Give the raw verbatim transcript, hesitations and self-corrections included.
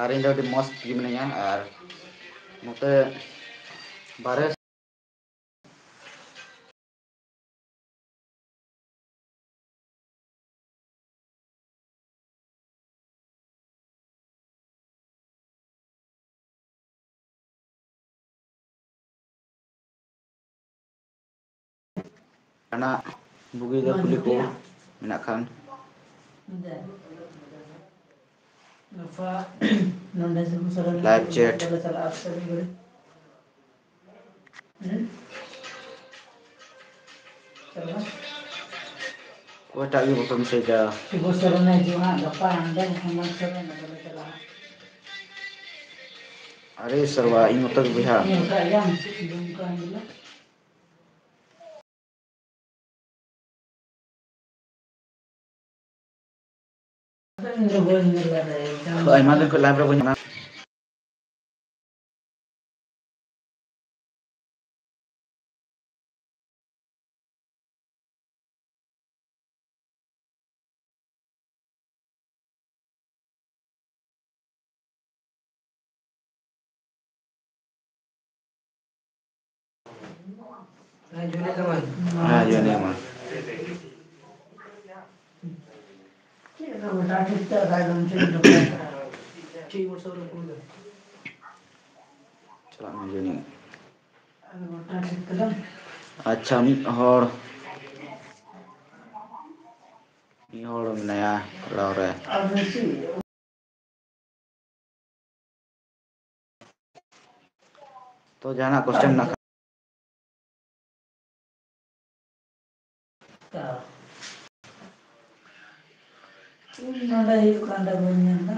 ᱟᱨ ᱤᱧ ᱫᱚ ᱟᱹᱰᱤ ᱢᱚᱡᱽ ᱜᱮ ᱢᱤᱱᱟᱹᱧᱟ᱾ ᱟᱨ ᱱᱚᱛᱮ ᱵᱟᱨᱦᱮ ᱡᱟᱦᱟᱱᱟᱜ ᱵᱩᱜᱤ ᱫᱚ ᱠᱩᱞᱤ ᱠᱚ ᱢᱮᱱᱟᱜ ᱠᱷᱟᱱ᱾ ᱜᱟᱯᱟ ᱱᱚᱰᱮ ᱥᱤᱵᱩ ᱥᱚᱨᱮᱱ live chat ᱪᱟᱞᱟᱜᱼᱟ ᱥᱮ ᱢᱤᱫ ᱜᱷᱟᱹᱲᱤᱡ? ᱦᱩᱸ? ᱪᱟᱞᱟᱜᱼᱟ᱾ ᱚᱠᱚᱭᱴᱟᱜ ᱜᱮ ᱵᱟᱠᱚ ᱢᱮᱥᱮᱡᱽ ᱫᱟ᱾ ᱥᱤᱵᱩ ᱥᱚᱨᱮᱱᱮ ᱦᱤᱡᱩᱜᱼᱟ ᱦᱟᱸᱜ ᱜᱟᱯᱟ, ᱦᱟᱸᱰᱮ ᱦᱮᱢᱟᱞ ᱥᱚᱨᱮᱱ, ᱚᱸᱰᱮ ᱞᱮ ᱪᱟᱞᱟᱜᱼᱟ᱾ ᱟᱨᱮ ᱥᱟᱨᱣᱟ, ᱤᱧ ᱢᱚᱛᱚ ᱜᱮ ᱵᱚᱭᱦᱟ᱾ ᱤᱧ ᱢᱮᱛᱟᱜ ᱜᱮᱭᱟ, ᱫᱩᱢᱠᱟ ᱦᱤᱡᱩᱜᱼᱟ᱾ ᱟᱭᱢᱟ ᱫᱤᱱ ᱠᱷᱚᱱ live ᱨᱮ ᱵᱟᱹᱧ ᱧᱟᱢᱟ᱾ ᱦᱮᱸ, ᱡᱚᱱᱮ ᱠᱟᱱᱟ᱾ ᱪᱟᱞᱟᱜ ᱢᱮ, ᱡᱚᱱᱤ᱾ ᱟᱪᱪᱷᱟ, ᱢᱤᱫ ᱦᱚᱲ, ᱢᱤᱫ ᱦᱚᱲ ᱢᱮᱱᱟᱭᱟ ᱚᱲᱟᱜ ᱨᱮ᱾ ᱛᱚ, ᱡᱟᱦᱟᱱᱟᱜ question ᱢᱮᱱᱟᱜ ᱠᱷᱟᱱ᱾ ᱱᱚᱰᱮ ᱦᱩᱭᱩᱜ ᱠᱟᱱ ᱫᱚ ᱵᱟᱹᱧ ᱧᱮᱞ ᱫᱟ᱾